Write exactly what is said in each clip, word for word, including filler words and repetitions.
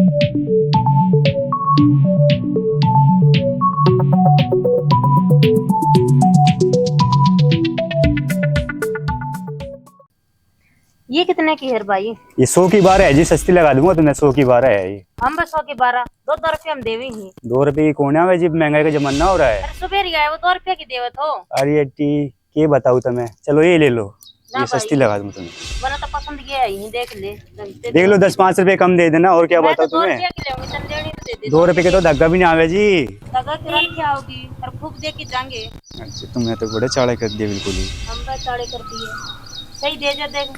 ये कितने की है भाई? ये सौ की बारह है जी, सस्ती लगा दूंगा तुम्हें, सौ की बारह है ये। हम बस सौ की बारह, दो दो रुपये हम देवे ही। दो रुपये की कौन आवे जी, महंगाई का जमाना हो रहा है। अरे सुबह ही आए, वो दो रुपये की देवे तो। अरे अट्टी, के बताऊँ तुम्हें, चलो ये ले लो, ना ये सस्ती भाई। लगा दूं तुम्हें। मैंने तो पसंद किया है, यहीं देख ले। देख लो, दस पाँच रुपए कम दे देना, और क्या मैं बताऊं तो दो तुम्हें। रुपया की लेऊंगी, तुम देनी तो दे दे। दो रुपए के तो धागा भी नहीं आवे जी। धागा की रख के आओगी और खूब दे के जाएंगे। अच्छा, तुमने तो बड़े चाले कर दिए बिल्कुल ही। हम बस चाले कर दिए, सही दे जा, देख।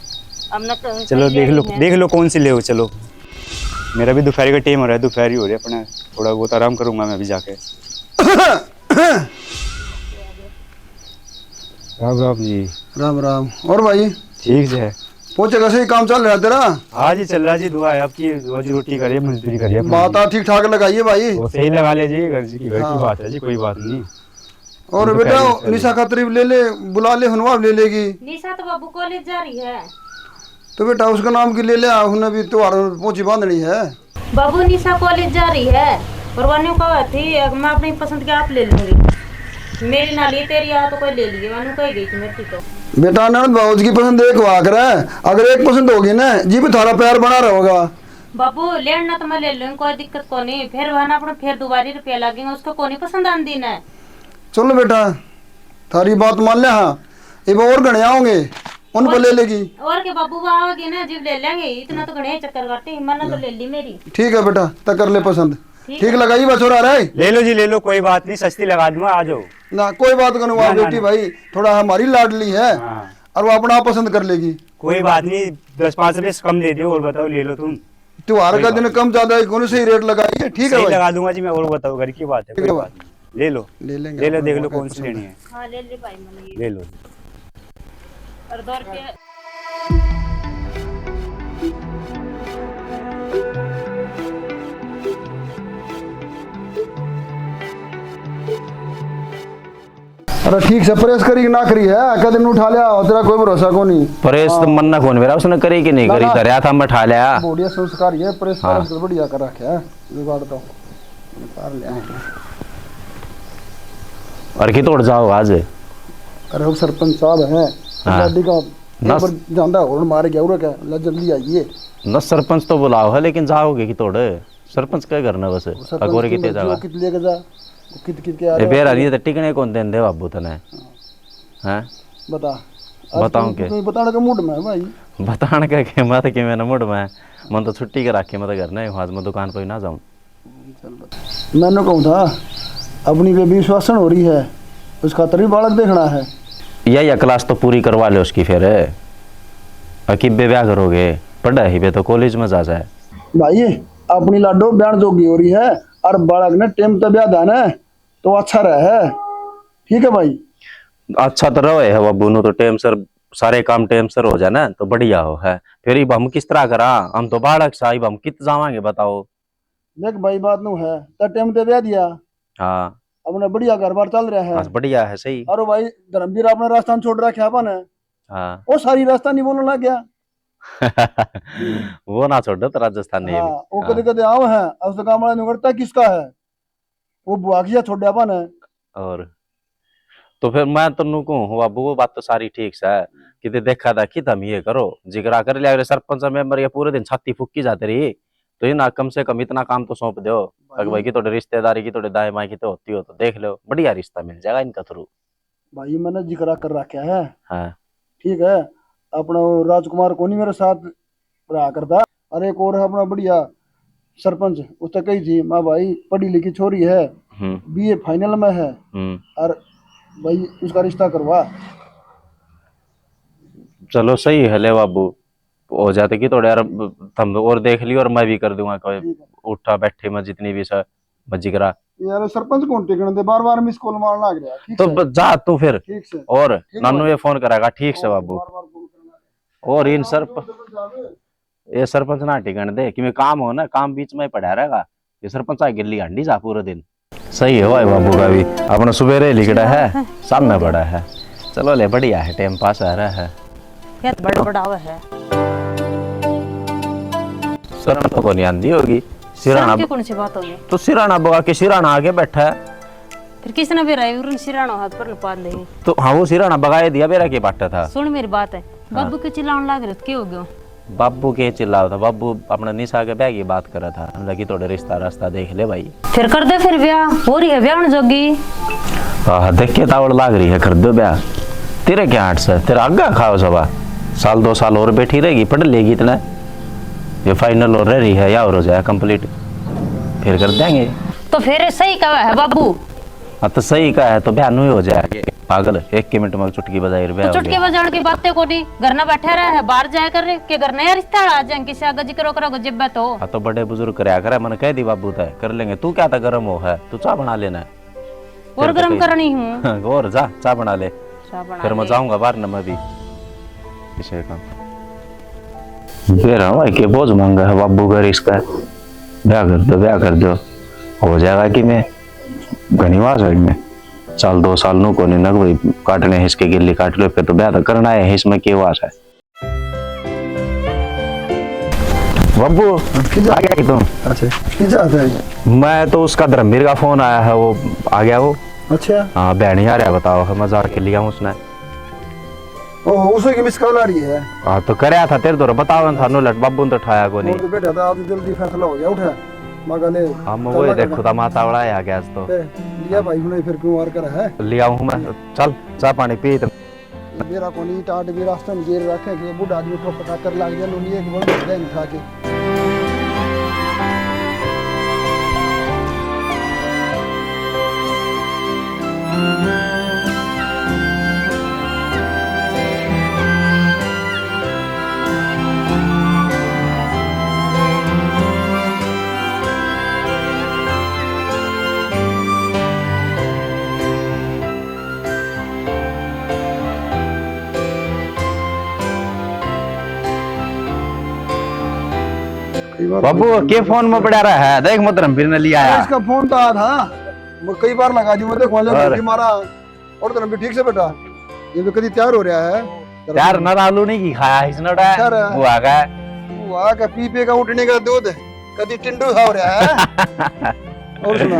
हम ना तो चलो सही ले देख लो, रही है। देख लो कौन सी ले, चलो। मेरा भी दोपहर का टाइम हो रहा है, दोपहर ही हो रही है अपने, थोड़ा बहुत आराम करूंगा मैं अभी जाके। राम राम जी। राम राम। और भाई? ठीक है। पहुंचे कैसे, काम चल रहा है तेरा? हाँ जी, चल रहा जी, दुआ है आपकी, रोजी रोटी करिए, मजदूरी करिए अपनी। बात आ ठीक ठाक लगाइए भाई। वो सही लगा ले जी, घर जी की, घर की हाँ। बात है जी, कोई बात नहीं। और हम तो बेटा, कह रहे हैं, निशा खातर भी ले ले, बुला ले, हनवा ले लेगी। निशा तो बाबू कॉलेज जा रही है। तो बेटा, उसका नाम की ले ले, उन्हें भी त्योहार पहुंची बांधनी है। बाबू, निशा कॉलेज जा रही है और वानू कहा थी, "मैं अपनी पसंद के आप ले लूंगी, मेरी ना ली, तेरी आ तो कोई ले लिए," वानू कह गई थी मेरी तो। बेटा, ननद भाव जी की पसंद एक हुआ करे, अगर एक पसंद होगी ना जी, भी थारा प्यार बना रहोगा। बाबू, लेना तो मैं ले लूंगी, कोई दिक्कत को नहीं, फिर वहां अपना फिर दोबारी रुपया लगेगा, उसको को नहीं पसंद आंदी ना। चलो बेटा, थारी बात मान ले। हाँ, इब और घणे आओगे, उन पर और, ले लेगी। और के बाबू, वो आओगे ना, जब ले लेंगे। इतना तो घणे चक्कर काटे, मैंने तो ले ली मेरी। ठीक है बेटा, तै कर ले पसंद। ठीक ठीक है। लगाई बा छोरा रे। ले लो जी, ले लो, कोई बात नहीं, सस्ती लगा दूंगा, आ जाओ। ना, कोई बात करूँ ना, ना, बेटी ना। भाई, थोड़ा हमारी लाडली है। हाँ। और वो अपना आप पसंद कर लेगी। कोई बात नहीं, दस पाँच रुपये से कम दे दियो, और बताओ, ले लो तुम। त्योहार कोई का बात दिन नहीं। कम ज्यादा ही कौन सही रेट लगाइए, ठीक है सही भाई? लगा दूंगा जी मैं, और बताओ, घर की बात है, ठीक है कोई भाई। बात नहीं। ले लो, ले लेंगे ले लो, अपने देख लो मौका कौन सी पसंद लेनी है। है। हाँ, ले ले भाई, मैंने ये। ले लो। और दो रुपये। अरे ठीक से प्रेस करी कि ना करी है, कदे नहीं उठा लिया, तेरा कोई भरोसा को नहीं। प्रेस तो हाँ। मन ना कौन मेरा, उसने करी कि नहीं ना, करी, ना। धरया था मैं, उठा लिया। बढ़िया संस्कार ये, प्रेस हाँ। प्रेस बढ़िया कर रखे है, जुगाड़ तो निकाल लिया है। और की तोड़ जाओ आज? अरे वो सरपंच साहब है, हाँ। गाड़ी का ना। एक बार जांदा हॉर्न मार गया, उरे क्या, ले जल्दी आइए। ना सरपंच तो बुलाओ है, लेकिन जाओगे की तोड़? सरपंच क्या करना बस? सरपंच अगोरे की कितने मर्जी जावा? हो, कित लेके जा, वो कित, कित के आ ए, रहा बेरा है। नहीं तो टिकने कौन देन दे बाबू तने? हाँ। हैं? बता। आज बताऊं तू के? कोई बताने के मूड में है भाई। बताने के, के मैं तो के मैंने मूड में है। मन तो छुट्टी के रखे, मैं तो घर नहीं हूँ, आज मैं दुकान पर ही ना जाऊँ। चल बता। मैंने कहूँ था, अपनी बेबी विश्वासन हो रही है, उस खातर भी बालक देखना है। या, या क्लास तो पूरी करवा ले उसकी फिर। अकिबे ब्याह करोगे? पढ़ा ही बे तो कॉलेज में जा जाए। भाई, अपनी लाडो ब्याह जोगी हो रही है और बालक ने टेम तो ब्याह दाना है, तो अच्छा रहा है। ठीक है भाई। अच्छा तो रहे है बाबू, नु तो टेम सर, सारे काम टेम सर हो जाए ना, तो बढ़िया हो है। फिर इब हम किस तरह करा? हम तो बालक सा, इब हम कित जावांगे बताओ? देख भाई, बात नु है, तो टेम ते ब्याह दिया। हाँ। अपना बढ़िया घर बार चल रहा है। बस बढ़िया है, सही। अरे भाई, धर्मवीर अपना राजस्थान छोड़ रखा है अपन। हाँ। वो सारी राजस्थानी बोलने लग गया। वो ना छोड़ दो तो राजस्थानी हाँ, भी। वो हाँ। कदे कदे आवे है, उस गांव वाले ने करता किसका है? वो बुआ किया छोड़ अपन है। और तो फिर मैं तन्नू कहूँ, हो बाबू, वो बात तो सारी ठीक से है। किते देखा देखी तम ये करो, जिगरा कर लिया, अरे सरपंच मेंबर ये पूरे दिन छाती फूकी जाते रही, तो ये ना कम से कम इतना काम तो सौंप दो। अगर भाई भाई की थोड़ी रिश्तेदारी की थोड़ी दाएं बाएं की तो होती हो तो देख लो, बढ़िया रिश्ता मिल जाएगा इनका थ्रू। भाई मैंने जिगरा कर रखा है। हाँ। ठीक है, अपना वो राजकुमार कोनी मेरे साथ रहा करता। अरे एक और है अपना बढ़िया सरपंच, उसने कही थी, "माँ भाई पढ़ी लिखी छोरी है, हम्म। बीए फाइनल में है, हम्म। और भाई उसका रिश्ता करवा।" चलो सही है ले बाबू, हो जाते कि थोड़े यार, थम और देख लियो और मैं भी कर दूंगा कोई। ठीक है। उठा बैठे मैं जितनी भी सा, मैं जिगरा। यार सरपंच कौन टिकने दे, बार बार मिस कॉल मारना लग रहा। ठीक तो है। ब-, जा तू फिर। ठीक से। और ठीक है नानू भाई। ये फोन करेगा, ठीक से और बाबू। बार बार फोन करना। और इन सरप-, ये सरपंच ना टिकण दे, कि मैं काम हो ना, काम बीच में पड़ा रहेगा। ये सरपंच आ गिल्ली हांडी जा पूरे दिन। सही है भाई बाबू का भी, अपना सुबेरे लिकड़ा है, सामने पड़ा है। चलो ले, बढ़िया है, टाइम पास आ रहा है। खेत बड़ बड़ावा है। शर्म तो कोनी आंदी होगी, सिराना सिराना की कौन सी बात होगी? तो सिराना बगा के सिराना आगे बैठा है। फिर किसने बेरा है, उरन सिराना हाथ पर पाद लेंगे। तो हाँ, वो सिराना बगाए दिया, बेरा के बाटा था। सुन मेरी बात है, हाँ। बाबू के चिल्लाने लाग रहे थे, क्या हो गया? बाबू के चिल्लाओ था, बाबू अपना निशा के ब्याह की बात करा था, लगी थोड़े रिश्ता रास्ता देख ले भाई। फिर कर दे फिर ब्याह, हो रही है ब्याह होने जोगी। आह, देख के तावड़ लाग रही है, कर दो ब्याह। तेरे क्या हाथ से, तेरा आगा खाओ सवा। साल दो साल और बैठी रहेगी, पढ़ लेगी इतना। ये फाइनल और रह रही है, या और हो जाए कंप्लीट, फिर कर देंगे। तो फिर सही कहा है बाबू। हाँ, तो सही कहा है, तो ब्याह नु ही हो जाएगा। पागल, एक के मिनट में चुटकी बजाई रे, तो ब्याह हो चुटकी गया। बजाने की बातें को नहीं, घर ना बैठा रहा है, बाहर जाया कर रे, के घर नया रिश्ता आ जाए, किसी आगे जिक्र करोगे जब तो। हाँ, तो बड़े बुजुर्ग करया करे, मैंने कह दी बाबू तय कर लेंगे। तू क्या था, गर्म हो है, तू चाय बना लेना। और फिर तो गर्म कहीं करनी हूँ। और जा, चाय बना ले। चाय बना फिर मैं ले। जाऊंगा बाहर ना मैं भी। किसे काम। बेरा भाई के बोझ मांगा है बाबू घर इसका। ब्याह कर दो, ब्याह कर दो। हो जाएगा कि मैं घनी वास है इनमें। साल दो साल नु कोनी ना भाई, काटने हिसके गिल्ली काट लो, फिर तो ब्याह तो करना है, इसमें के वास है। बाबू, किधर? आ गया कि तुम? अच्छा, किधर आता है? मैं तो उसका धर्मवीर का फोन आया है, वो आ गया वो। अच्छा। हाँ, बहन ही आ रहा है, बताओ, मैं जाके लिया हूँ उसने। ओहो, उसे की मिस कॉल आ रही है। हाँ, तो करया था तेरे तो बताओ ना, थानू लट बाबू ने तो उठाया को नहीं। वो तो बैठा था, आज जल्दी फैसला हो गया, उठा। मगर ने हाँ, मैं चल वही लगा देखो था। था, माता वाला आ गया आज तो। ए, लिया भाई, उन्हें फिर क्यों वार करा है? लिया हूँ मैं, चल, चाय पानी पी। मेरा कोनी टाट भी रास्ते में गिर रखे कि बूढ़ा आदमी को पता कर लग गया, लोग एक बार दे उठा के। कई बार बाबू, के फोन में पड़ा रहा है? देख, मोहतरम फिर ने लिया अरे, आया। इसका फोन तो आया था, मैं कई बार लगा दी, मैं देखो, ले और? भी मारा। और धर्म भी ठीक से बेटा, ये भी कदी तैयार हो रहा है। तैयार ना आलू नहीं की खाया इसने उड़ा। अच्छा रहा। बुआ का। बुआ का पी पी का उठने का दूध, कदी टिंडू सा हो रहा है। और सुना।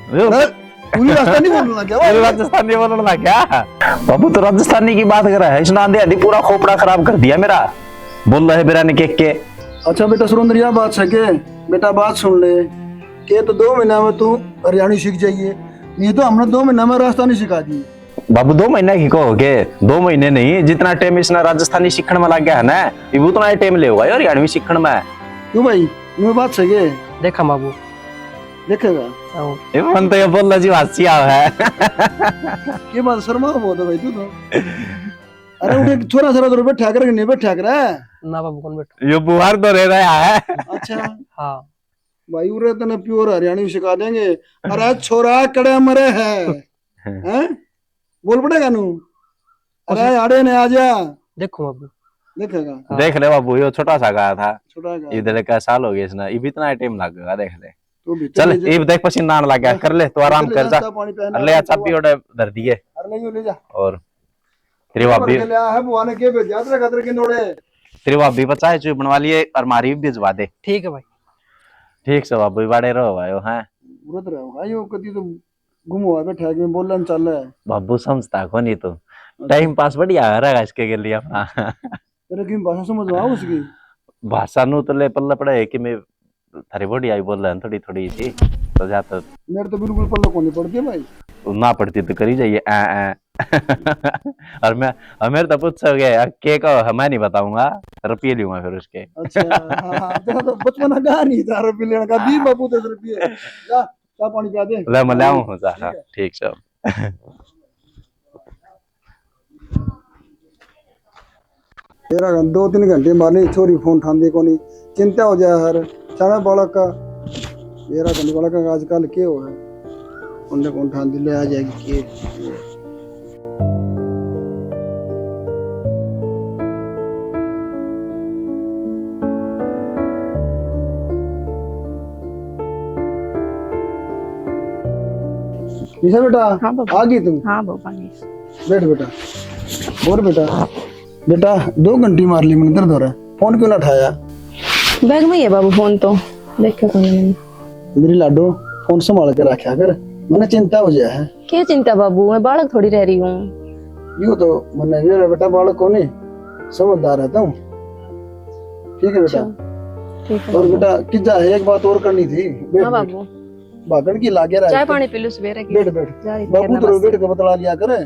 वो ना, पूरी राजस्थानी बोलने लग गया, पूरी वाह। राजस्थानी बोलने लग गया। बाबू तो राजस्थानी की बात कर रहा है, इसने आंधी आंधी पूरा खोपड़ा खराब कर दिया मेरा। बोल रहा है बेरा ने के के। अच्छा बेटा सुरेंद्र, यह बात है के? बेटा बात सुन ले, के तो दो महीना में तू हरियाणवी सीख जाइए, नहीं तो हमने दो महीना में राजस्थानी सिखा दी। बाबू, दो महीने की कहो के? दो महीने नहीं, जितना टाइम इसने राजस्थानी सीखण में लग गया है ना, ये उतना ही टाइम लेगा यार हरियाणवी सीखण में। क्यों भाई, मैं बात सही है? देखा बाबू। देखेगा? आओ। ये मन तो ये बोल लो जी, हंसी आवे है। ये बात शर्मा बहुत है भाई तू तो। अरे उठे छोरा, छोरा तो बैठा कर, नहीं बैठा कर। ना बाबू, कौन बैठा? ये बुहार तो रह रहा है। अच्छा। हाँ। भाई, उरे तने प्योर हरियाणवी सिखा देंगे। अरे छोरा कड़े मरे है। हैं? बोल पड़ेगा नू। अरे आड़े ने आ जा। देखो बाबू। देखेगा। हाँ। देख ले बाबू, यो छोटा सा गाया था। छोटा गाया। इधर का साल हो गया इसने, इब इतना टाइम लगेगा, देख ले। तो भीतर चल, ले जा। इब देख पसीना आने लग गया, हाँ। कर ले, तू आराम भीतर ले कर जा, जा। चाय पानी पहना चाय दे, पी और उड़े धर दिए। अरे नहीं, ले जा। और तेरी भाभी ले आया है, बुआ ने के भेजा तेरे खातर के नोड़े। तेरी भाभी पर चाय चुई बनवा लिए और मारी भी भिजवा दे। ठीक है भाई। ठीक से बाबू, बाड़े रहो भाई, हैं? व्रत रहो भाई, वो कदी तो गुम हुआ बैठा है, कि बोलन चल है। बाबू समझता को नहीं तू। अच्छा। टाइम पास बढ़िया हो रहा है इसके के लिए अपना। तेरे की भाषा समझ में आओ उसकी? भाषा नु तो ले पल्ला पड़ा है कि मैं थारी बॉडी आई बोल रहा है थोड़ी थोड़ी सी, तो जा तो। मेरे तो बिल्कुल पल्ला को नहीं पड़ती भाई। ना पड़ती तो करी जाइए, ऐ, ऐ। और मैं, और मेरे तो पूछोगे, "आ, के का है?" मैं नहीं बताऊंगा, रुपये लूंगा फिर उसके। अच्छा, हाँ, हाँ, तेरा तो बचपना का नहीं था रुपये लेने का, दी बाबू दस रुपये। जा, चाय पानी पिला दे। ले, मैं ले आऊँ, जा, ठीक हाँ, है। ठीक से। तेरा घं-, दो तीन घंटे मारने, छोरी फोन ठांदी कोनी, चिंता हो जाए हर। चाहे बालक का, मेरा घंटे बालक का आजकल के हो है, उनने कौन ठांदी ले आ जाएगी के। निशा बेटा, हाँ बाबा। आ गई तू? हाँ बाबा, आ गई। बैठ बेटा। और बेटा? बेटा, दो घंटी मार ली मैंने तेरे धोरे, फोन क्यों ना उठाया? बैग में ही है बाबू फोन तो, देखा कोनी मैंने। मेरी लाडो, फोन संभाल के रखा कर, मने चिंता हो जाए है। क्या चिंता बाबू, मैं बालक थोड़ी रह रही हूँ। यो तो मने ये रे बेटा, बालक कोनी, समझदार है तू। ठीक है बेटा। अच्छा, ठीक है और बाबू। बेटा, किजा है, एक बात और करनी थी। बैठ, हाँ बैठ। बाबू। भागण की लागे रहा चाय है। पानी पी लो सवेरे की। बैठ, बैठ। जा रही थी बाबू, तेरे तो वास्ते। बैठ के बतला लिया करे।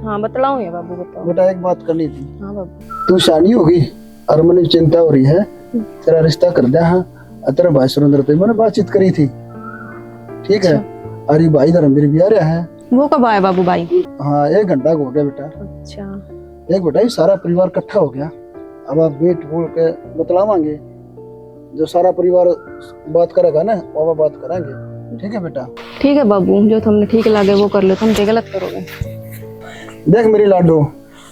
हाँ, बतलाऊं या बाबू, बताओ। बेटा, एक बात करनी थी। हाँ बाबू। तू शानी होगी और मने चिंता हो रही है। हम्म। तेरा रिश्ता कर दिया, हाँ। और तेरे भाई सुरेंद्र ते मैंने बातचीत करी थी, ठीक है? अच्छा। और ये भाई धर्मवीर भी आ रहा है। वो कब आया बाबू भाई? हाँ, एक घंटा हो गया बेटा। अच्छा। देख बेटा, ये सारा परिवार इकट्ठा हो गया, अब आप बैठ बोल के बतलावांगे। जो सारा परिवार बात करेगा ना, वो बात करेंगे, ठीक है बेटा? ठीक है बाबू, जो थमने ठीक लागे वो कर लो, थम के गलत करोगे। देख मेरी लाडो,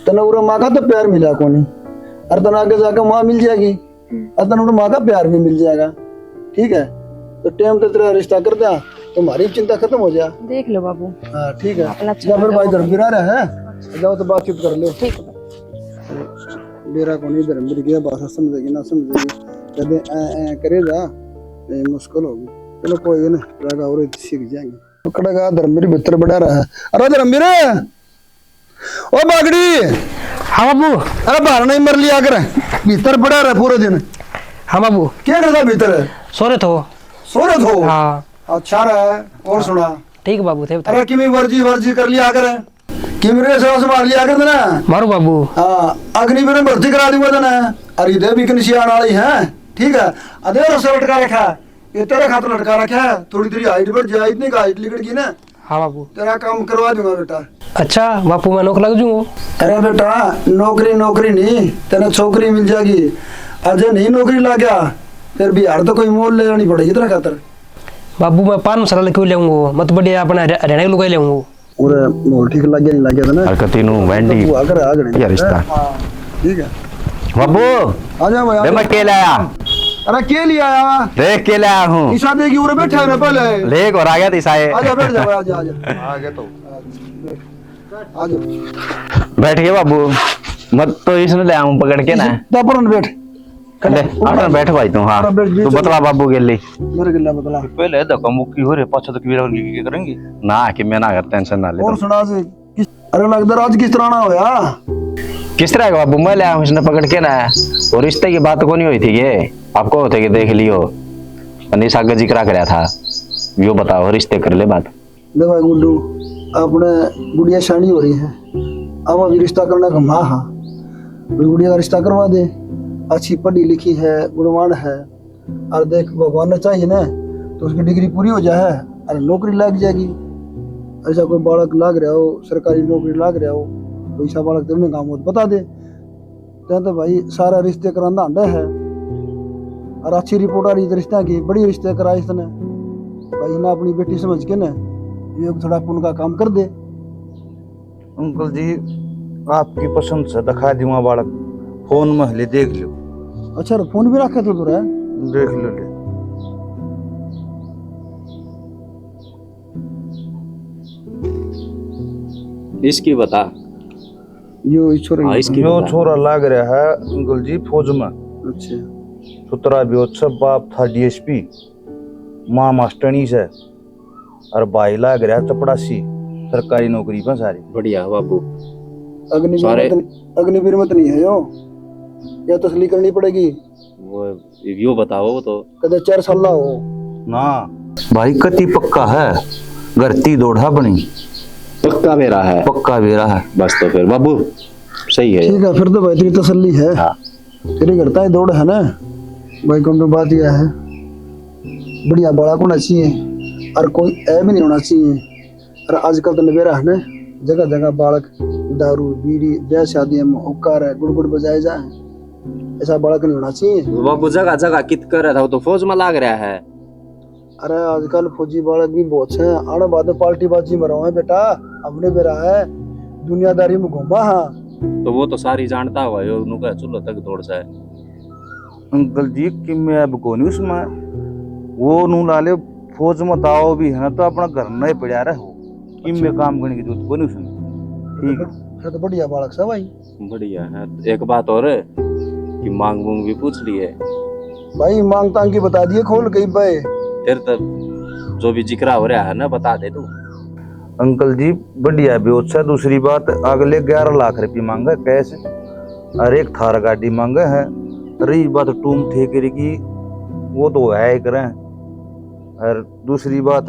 तने उरे माँ का तो प्यार मिला कोनी, और तने आगे जाके माँ मिल जाएगी, और तने उरे माँ का प्यार भी मिल जाएगा, ठीक है? तो टाइम तो तेरा रिश्ता कर दिया, तो हमारी चिंता खत्म हो जा। देख लो बाबू। हाँ, ठीक है। अपना अच्छा या फिर भाई धर्मवीर आ रहा है, जाओ तो बातचीत कर लो। ठीक है। बेरा कोनी, धर्मवीर की भाषा समझेगी ना समझेगी, कदे ऐ ऐ करे जा, ये मुश्किल होगी। चलो कोई ना, रागा और सीख जाएंगे। पकड़ेगा धर्मवीर भीतर बड़ा रहा। अरे धर्मवीर, ओ बागड़ी। हाँ बाबू। अरे बाहर नहीं मर लिया कर, भीतर पड़ा रहा पूरे दिन। हाँ बाबू। क्या करता भीतर? सो रहे थो। सो रहे थो? हाँ। अच्छा रहा, और सुना? ठीक बाबू थे, बता। अरे किमी वर्जी वर्जी कर लिया कर, किमी रे सांस मार लिया कर ना। मारो बाबू। हाँ, अग्निवीर में भर्ती करा दूंगा तने। अरे इधर भी कहीं आने वाली है, ठीक है? अरे रस्सा लटका रखा है, ये तेरे खातर लटका रखा है, थोड़ी तेरी हाइट बढ़ जाए, इतनी का हाइट लिकड़ गई ना। हाँ बाबू। तेरा काम करवा दूंगा बेटा। अच्छा बापू, मैं नौकर लग जूंगा? अरे बेटा, नौकरी नौकरी नहीं, तेरा छोकरी मिल जाएगी। अजय नहीं नौकरी लग गया, फिर बिहार तो कोई मोल ले आनी पड़ेगी तेरा खातर। बाबू, मैं पान मसाला क्यों लेऊंगा? मैं तो बढ़िया अपना हरिया-, हरियाणा की लुगाई लेऊंगा। और मोल ठीक लग गया, नहीं लग गया था ना? हरकती नू वेंडी। तू आकर आ गए। या रिश्ता। हाँ, ठीक है। बाबू, आ जा भाई, आ बे, जा। मैं के लाया? अरे, के ले आया? देख, के लाया हूँ। ईसा देगी, उरे बैठा है ना पहले। ले, और आ गया था ईसा, ये। आ जा, बैठ जा भाई, आ जा, आ जा। आ गया तो। आ जा। बैठ गया बाबू। मत तो इसने ले आऊं पकड़ के ना। इस दफर में बैठ। ले, आटा बैठ भाई तू, हाँ। आटा बैठ, तू बीच में। बतला बाबू के लिए। मेरे के लिए बतला। पहले धक्का मुक्की हो रहे, पाछा तो कबीरा की करेंगे। ना, कि मैं ना कर, टेंशन ना ले और तू। सुना से, किस, अरे लगदा राज किस तरह ना होया? किस तरह का बाबू? मैं ले आया हूँ इसने पकड़ के ना, और रिश्ते की बात को नहीं हुई थी ये, आपको होते के देख लियो, अनिस आगे जिक्रा करया था, यो बताओ, रिश्ते कर ले बात। ले भाई गुड्डू, अपने गुड़िया शानी हो रही है, अब अभी रिश्ता करने का माँ हा, भाई गुड़िया का रिश्ता करवा दे, अच्छी पढ़ी लिखी है, गुणवान है, और देख, भगवान ने चाहिए ना, तो उसकी डिग्री पूरी हो जाए और नौकरी लग जाएगी। ऐसा कोई बालक लाग रहा हो, सरकारी नौकरी लाग रहा हो, वैसा बालक तेरे काम हो तो बता दे। तै तो भाई सारा रिश्ते करांदा हांडे है, और अच्छी रिपोर्ट आ रही है रिश्ते की, बड़ी रिश्ते कराए इसने। भाई ना अपनी बेटी समझ के ना, ये थोड़ा पुण्य का काम कर दे। अंकल जी, आपकी पसंद से दिखा दूंगा बालक, फोन में हले देख लो। अच्छा, फोन भी रखे तो पूरा? देख लो, ले। इसकी बता। यो इस छोरे हाँ, की इसकी यो बता। छोरा लाग रहा है अंकल जी फौज में। अच्छा। सुतरा भी अच्छा, बाप था डीएसपी, माँ मास्टरनी से। और भाई लाग रहा चपड़ासी, सरकारी नौकरी पे सारी। बढ़िया बाबू। अग्निवीर सारे मत, अग्निवीर मत नहीं है यो, या तसल्ली करनी पड़ेगी। वो यो बताओ तो। कदे चार साल हो ना। भाई कति पक्का है, घर ती दौड़ा बनी। पक्का बेरा है। पक्का बेरा है। बस तो फिर बाबू सही है। ठीक है, फिर तो भाई तेरी तसल्ली है। हाँ। तेरे घर ताई दौड़ है ना भाई, कम तो बात यह है, बढ़िया बालक होना चाहिए और कोई ऐब नहीं होना चाहिए। और आजकल तो लबेरा है ना, जगह जगह बालक दारू, बीड़ी, ब्याह शादी में हुक्का रे गुड़ गुड़ बजाए जा, ऐसा बालक नहीं होना चाहिए। बाबू जगह जगह कित कर रहा था, वो तो फौज में लाग रहा है। अरे आजकल फौजी बालक भी बहुत से हैं, आने बाद में पार्टी बाजी में रहो है बेटा, अपने बेरा है, दुनियादारी में घूमा हाँ। तो वो तो सारी जानता हुआ है, उन्होंने कहा चूल्हा तक दौड़ सा है। अंकल जी, किम्मे अब कोनी उसमें, वो नू ला ले, फौज में दाव भी है ना, तो अपना घर नहीं पड़ा रहे हो, किम्मे काम करने की जरूरत कोनी उसमें। ठीक है। फिर तो बढ़िया बालक सा भाई। बढ़िया है। एक बात और कि मांग मूंग भी पूछ ली है। भाई, मांग तांग की बता दिए खोल के भाई। तेरे तो जो भी जिक्रा हो रहा है ना, बता दे तू। अंकल जी, बढ़िया बेहोश है। दूसरी बात, अगले ग्यारह लाख रुपये मांगे कैश, और एक थार गाड़ी मांगे है। रही बात टूम ठेकरी की, वो तो है ही करें। और दूसरी बात,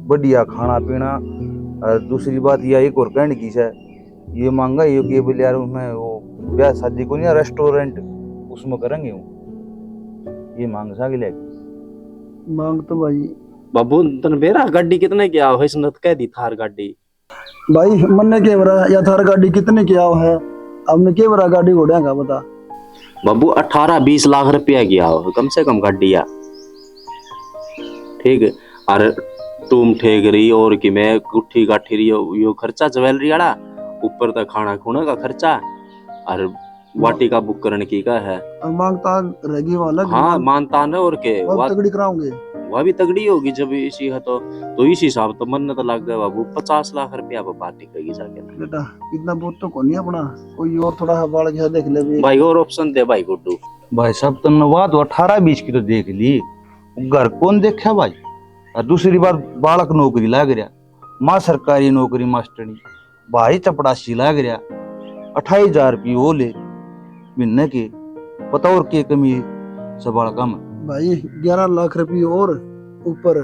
बढ़िया खाना पीना। और दूसरी बात, यह एक और कहने की है, ये मांगा, ये के बोले यार, उसमें वो ब्याह शादी को नहीं, रेस्टोरेंट, उसमें करेंगे वो। ये मांग सा के लेके। मांग तो भाई। बाबू, तन बेरा गाड़ी कितने की आवे, इसने तो कह दी थार गाड़ी। भाई, मन्ने के बेरा या थार गाड़ी कितने की आवे है, हमने के बेरा गाड़ी घोड़िया का बता। बाबू, अठारह बीस लाख रुपया की आवे कम से कम गाड़ी या। ठीक है, और टूम ठेक रही और कि मैं गुट्ठी गाठी रही हो, यो खर्चा ज्वेलरी वाला, ऊपर तक खाना खुना का खर्चा, और वाटिका बुक करने की का है। और मांग तांग रहेगी वहाँ अलग हाँ, मांग। मान तान है और के, वह वा-, तगड़ी कराओगे। वह भी तगड़ी होगी जब इसी है तो, तो इस हिसाब तो मन तो लग गया बाबू, पचास लाख रुपया पे बात निकलेगी जाके। बेटा, इतना बहुत तो कोनी अपना, कोई और थोड़ा सा बालक है देख ले भी। भाई और ऑप्शन दे भाई गुड्डू। भाई साहब, तुमने बात अठारह बीस की तो देख ली, घर कौन देखा भाई? और दूसरी बात, बालक नौकरी लाग रहा, माँ सरकारी नौकरी मास्टरनी, भाई चपड़ासी लाग रहा, अठाई हजार रुपये वो ले महीने के। बताओ और के कमी है सब बालका में? भाई, ग्यारह लाख रुपये और ऊपर।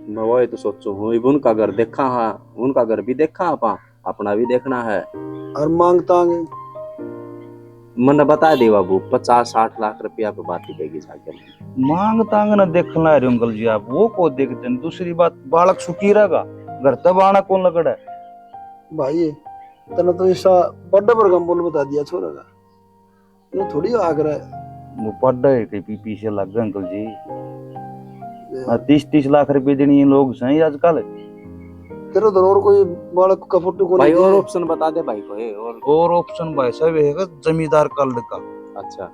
मैं वही तो सोचू हूँ, इब उनका घर देखा हाँ, उनका घर भी देखा आपा, अपना भी देखना है। और मांग तांग? मन्ने बता दे बाबू, पचास साठ लाख रुपया पे बात ही देगी जाके। मांग तांग ना देखना है अंकल जी आप, वो को देखते हैं। दूसरी बात, बालक सुखी रहेगा, घर तब आना कौन लगड़ा है? भाई, तने तो ऐसा बड़ा बड़का मुल बता दिया छोरा का, वो थोड़ी आग रहा है। वो पढ़ा है कहीं पी-, पीछे लग गए अंकल जी। हाँ, तीस तीस लाख रुपए देनी ये लोग सही आजकल। तेरे उधर और कोई बालक का फोटो को भाई, नहीं और है? ऑप्शन बता दे भाई कोई, और और ऑप्शन भाई साहब है जमींदार का लड़का। अच्छा।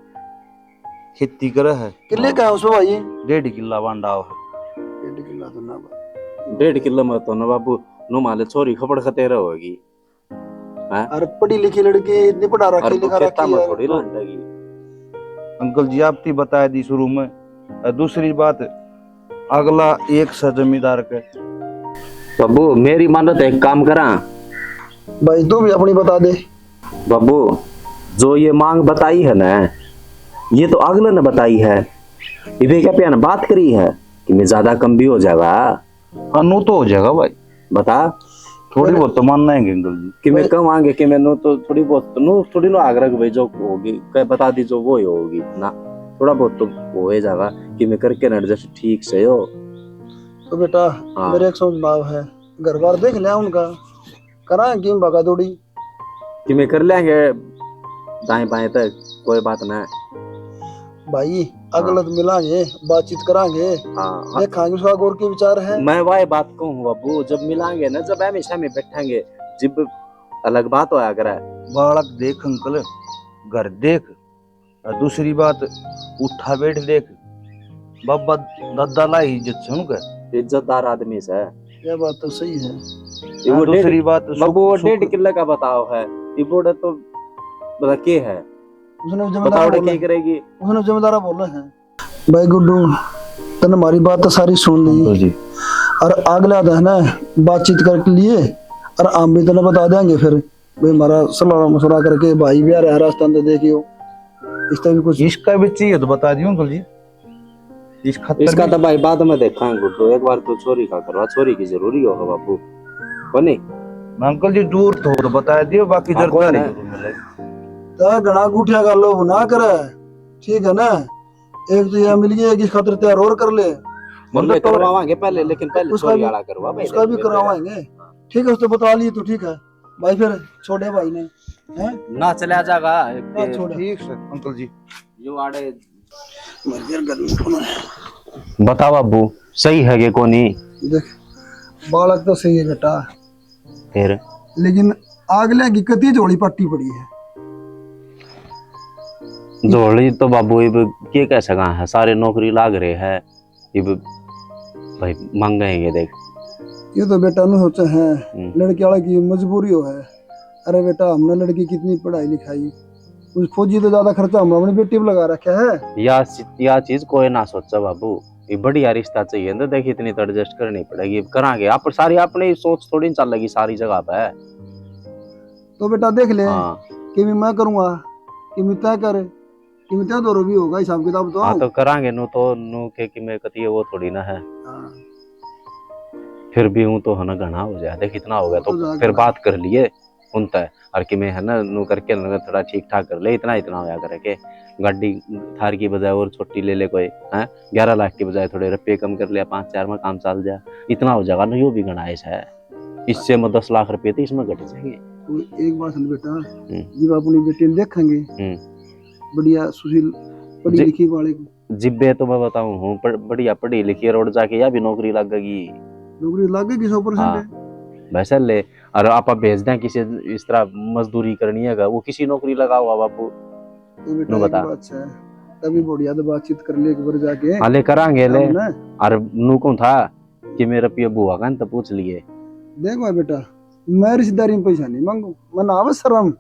खेती करे है। किले का है उसमें भाई? डेढ़ किला बांडा है। डेढ़ किला तो ना भाई। डेढ़ किला में तो ना बाबू, नु माले छोरी खपड़ खतेरा होगी। हैं? अरे पढ़ी लिखी लड़की, इतनी पढ़ा रखी, अरे लिखा खेता रखी में है। थोड़ी लांडेगी। अंकल जी, आप ती बताया दी शुरू में। और दूसरी बात, अगला एक सा जमींदार के। बाबू, मेरी मानो तो एक काम करा। भाई, तू भी अपनी बता दे। बाबू, जो ये मांग बताई है ना, ये तो अगले ने बताई है। इबे क्या प्यान बात करी है कि मैं ज्यादा कम भी हो जाएगा। हाँ, नू तो हो जाएगा भाई। बता। थोड़ी बहुत तो मानना है अंकल जी। कि मैं भाई कहवांगे कि मैं नू तो थोड़ी बहुत, नू थोड़ी ना आग्रह भाई जो होगी, कह बता दी जो वो ही होगी ना। थोड़ा बहुत तो हो ही जाएगा कि मैं करके ना एडजस्ट ठीक से हो। तो बेटा, हाँ। मेरे एक सुझाव है, घर बार देख लिया उनका, करा कि भागा दौड़ी। कि मैं कर लेंगे दाएं बाएं तक, कोई बात ना। भाई, अगलत हाँ। मिलांगे, बातचीत करांगे, हाँ, हाँ। देखांगे उसका और के विचार है। मैं वाही बात कहूँ बाबू, जब मिलांगे ना, जब हमेशा में बैठेंगे, जब अलग बात होया करे। बालक देख अंकल, घर देख, और दूसरी बात, उठा बैठ देख, बाबा दादा ला ही इज्जत से उनके। इज्जतदार आदमी से। यह बात तो सही है। ये हाँ, वो डेढ़, दूसरी बात, बाबू, वो डेढ़ किले का बताओ है, ये बोले तो बता के है? उसने जमींदारा बताओ, बोला के है। करेगी? उसने जमींदारा बोला है। भाई गुड्डू, तने हमारी बात तो सारी सुन ली। हाँ जी। और अगला तो है ना, बातचीत करके लिए, और हम भी तने बता देंगे फिर। भाई, हमारा सलाह मशवरा करके भाई भी आ रहा है रास्ता अंदर, देखियो, इसका भी कुछ इसका भी चाहिए तो बता दियो अंकल जी। इस खत्तर इसका भी तो भाई बाद में देखांगे गुड्डू, एक बार तो छोरी का करवा, छोरी की जरूरी होगा बापू, कोनी? अंकल जी, दूर तो, तो बता दियो, बाकी हाँ, जरूरत कोई नहीं। नहीं। तो घना गुठिया का लोभ ना करे, ठीक है ना? एक तो ये मिल गई, एक इस खातिर तैयार और कर ले। मतलब उनमें तो करवावांगे पहले, लेकिन पहले उसका छोरी भी, वाला करवा भाई, उसका भी लेकिन करवाएंगे। ठीक है, उसको बता लिए तो ठीक है। भाई फिर छोड़े भाई ने, हैं? ना चला जाएगा, ना के छोड़े। ठीक से, अंकल जी। यो आड़े मर गया, गर्मी होना है। बता बाबू, सही है के कोनी? देख, बालक तो सही है बेटा। फिर? लेकिन आगले की कती झोली पट्टी पड़ी है। झोली तो बाबू इब के कह सका है, सारे नौकरी लाग रहे हैं। इब भाई मांगेंगे देख। ये तो बेटा नु सोचे है, हम्म। लड़के वाले की मजबूरी हो है। अरे बेटा, हमने लड़की कितनी पढ़ाई लिखाई, उस फौजी तो ज्यादा खर्चा हम अपनी बेटी पे लगा रखा है। या चि-, या चीज कोई ना सोचा बाबू, ये बढ़िया रिश्ता चाहिए तो देख, इतनी तो एडजस्ट करनी पड़ेगी। अब करांगे आप, सारी अपनी सोच थोड़ी ना चलेगी सारी जगह पे। तो बेटा देख ले, हाँ। कि भी मैं करूंगा, कि भी तय कर, कि भी तय दोनों भी होगा हिसाब किताब तो। हाँ, तो करांगे नू तो, नू के कि मैं कती है वो थोड़ी ना है। हाँ। फिर भी हूँ तो है ना, घना हो जाए, देख इतना हो गया वो तो तो जाके फिर ना। बात कर लिए उनते, और कि मैं है ना नू करके ना थोड़ा ठीक ठाक कर ले, इतना, इतना होया करे के गाड़ी थार की बजाय और छोटी ले ले कोई, हैं, ग्यारह लाख की बजाय थोड़े रुपये कम कर लिया, पाँच चार में काम चल जाए, इतना हो जाएगा ना, यो भी घना ऐसा है। इससे में दस लाख रुपये तो इसमें घट जाएंगे। तो एक बात सुन बेटा, हम्म। जब अपनी बेटी ने देखेंगे, हम्म। बढ़िया सुशील पढ़ी जी। लिखी वाले को। जिब्बे तो मैं बताऊं हूँ, पर बढ़िया पढ़ी लिखी है, रोड जाके या भी नौकरी लगेगी। नौकरी लगेगी सौ परसेंट हाँ। है। वैसे ले, और आप भेज दें किसी इस तरह मजदूरी करनी है, वो किसी नौकरी लगाओ बापू। तो बेटा नु एक बता। बात है, तभी बढ़िया तो बातचीत कर ले एक बार जाके। हाँ, ले करांगे ले। हम ना। और नू कौन था कि मेरा पियो बुआ का तो पूछ लिए। देख भाई बेटा, मैं रिश्तेदारी में पैसा नहीं मांगू, मैं ना आवे शर्म।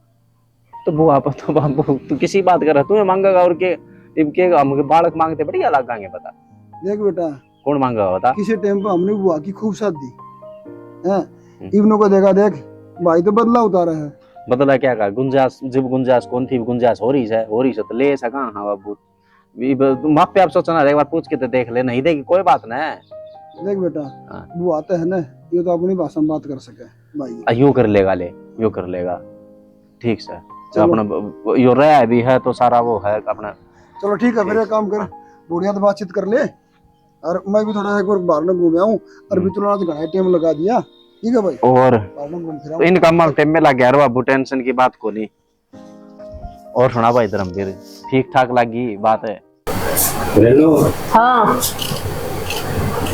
तो बुआ पर तो बाबू तू किसी बात कर रहा, तू ये मांगेगा और के, इब के हम के बालक मांगते बढ़िया लागांगे बता। देख बेटा, कौन मांगेगा बता? किसी टाइम पे हमने बुआ की खूब साथ दी, हैं? हम्म। इब नू को देखा देख, भाई तो बदला उतारा है। बदला क्या का? गुंजाश, जब गुंजाश कौन थी, गुंजाश हो रही है, हो रही है तो ले सका। हाँ बाबू, इब माँ पे आप सोचना, एक बार पूछ के तो देख ले, नहीं देगी कोई बात ना। देख बेटा, हाँ। बुआ तो है ना, ये तो अपनी भाषा में बात कर सके भाई। आ, यो कर लेगा ले, यो कर लेगा। ठीक से। तो चलो। अपना ब-, ब-, यो रहा भी है तो सारा वो है अपना। चलो ठीक है, फिर ठीक। एक काम कर, हाँ। बढ़िया तो बातचीत कर ले, और मैं भी थोड़ा एक बार बाहर न घूम आऊं, और हम्म। बिचुला ने तो घना टाइम लगा दिया, ठीक है भाई? और बाहर न घूम फिर आऊं। इनका माल टाइम में लग गया रे बाबू, टेंशन की बात को नहीं। और सुना भाई धर्मवीर, ठीक ठाक लगी बात है? रेनू। हाँ।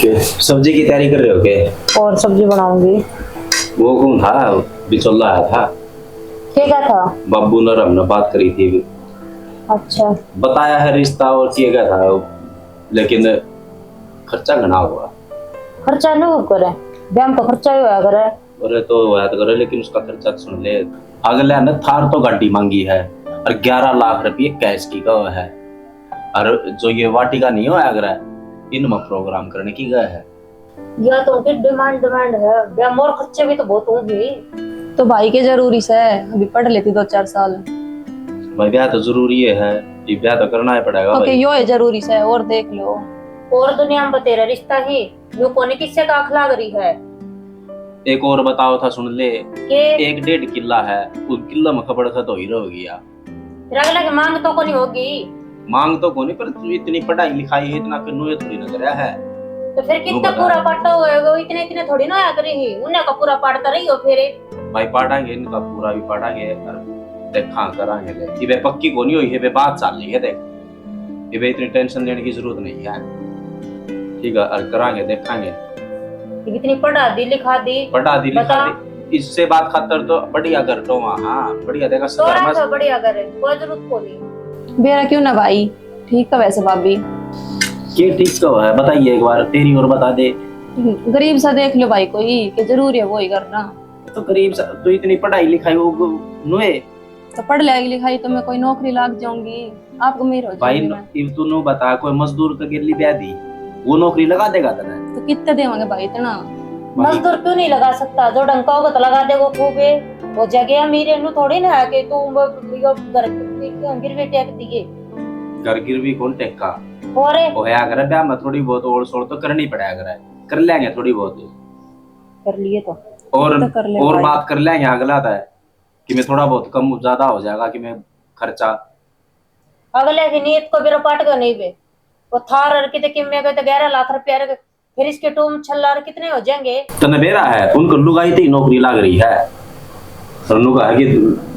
के सब्जी की तैयारी कर रहे हो के? और सब्जी बनाऊंगी। वो कौन था? बिचौला आया था। के क्या था? बाबू ने हमने बात करी थी। अच्छा। बताया है रिश्ता और किया गया था, लेकिन खर्चा घना हुआ। खर्चा नहीं करे, ब्याह में तो खर्चा ही होया करे। अरे तो याद करे, लेकिन उसका खर्चा तो सुन ले। अगले ने थार तो गाड़ी मांगी है और ग्यारह लाख रुपये कैश की गए है, और जो ये वाटिका नहीं होया करे, इनमें प्रोग्राम करने की गए है। या तो उनकी डिमांड, डिमांड है, ब्याह में और खर्चे भी तो बहुत होंगे। तो भाई के जरूरी से, अभी पढ़ लेती दो चार साल। भाई ब्याह तो जरूरी है, ये ब्याह तो करना ही पड़ेगा ओके, भाई। यो है जरूरी से, और देख लो। और दुनिया में बतेरा रिश्ता ही, यो कोनी किससे का आँख लाग रही है। एक और बताओ था, सुन ले। के? एक डेढ़ किला है, उस किला में खबड़ खत हो ही रहोगी यार। फिर अगला की मांग तो कोनी होगी। मांग तो कोनी, पर तू इतनी पढ़ाई लिखाई है, इतना फिर नुए थोड़ी ना करया है। तो फिर नु कितना बता। पूरा पाटा होएगा, इतने, इतने थोड़ी ना आया करी ही, उन्हें का पूरा पाड़ता रही हो फिर। भाई पाड़ांगे, इनका पूरा भी पाड़ांगे और देखा करांगे ले। इबे पक्की कोनी हुई है, इबे बात चल रही है, देख। इबे इतनी टेंशन लेने की जरूरत नहीं है, ठीक है, और करांगे, देखांगे। इतनी पढ़ा दी, लिखा दी, पढ़ा दी, लिखा बता। दी, इससे बात खातर तो बढ़िया घर तो वहाँ, हाँ, बढ़िया देखा, तोरा घर में तो बढ़िया घर है, कोई जरूरत को नहीं। बेरा क्यों ना भाई, ठीक है वैसे भाभी। के ठीक तो है, बताइए एक बार, तेरी और बता दे। गरीब सा देख लो भाई कोई, के जरूरी है वो ही करना। तो गरीब सा, तो इतनी पढ़ाई लिखाई वो नुए तो पढ़ लिखाई तो मैं कोई नौकरी लाग जाऊंगी, आपको मेर हो भाई, जाऊंगी मैं। इब तू नू बता, कोई मजदूर के गेली ब्याह दी, वो नौकरी लगा देगा तने? तो कितने देवांगे भाई इतना? भाई। मजदूर क्यों नहीं लगा सकता? जो ढंग का होगा तो लगा देगा खूब। वो जगह अमीर है, नू थोड़ी ना है कि तू वो, यो घर गिरवी टेक दिए। घर गिरवी कौन टेका? और? होया करे ब्याह में थोड़ी बहुत ओल सोल तो करनी पड़ा करे, कर लेंगे थोड़ी बहुत। कर लिए तो। और, तो कर ले और भाई। बात कर लेंगे अगला तो। कि मैं थोड़ा बहुत कम ज्यादा हो जाएगा कि मैं खर्चा। अगले की नीयत को बेरा पाट गयो नहीं बे। वो थार और किते किम्मे गए तो ग्यारह लाख रुपया रे, फिर इसके टूम छल्ला और कितने हो जाएंगे? तने बेरा है, उनको लुगाई ते ही नौकरी लाग रही है। और नु कहा कि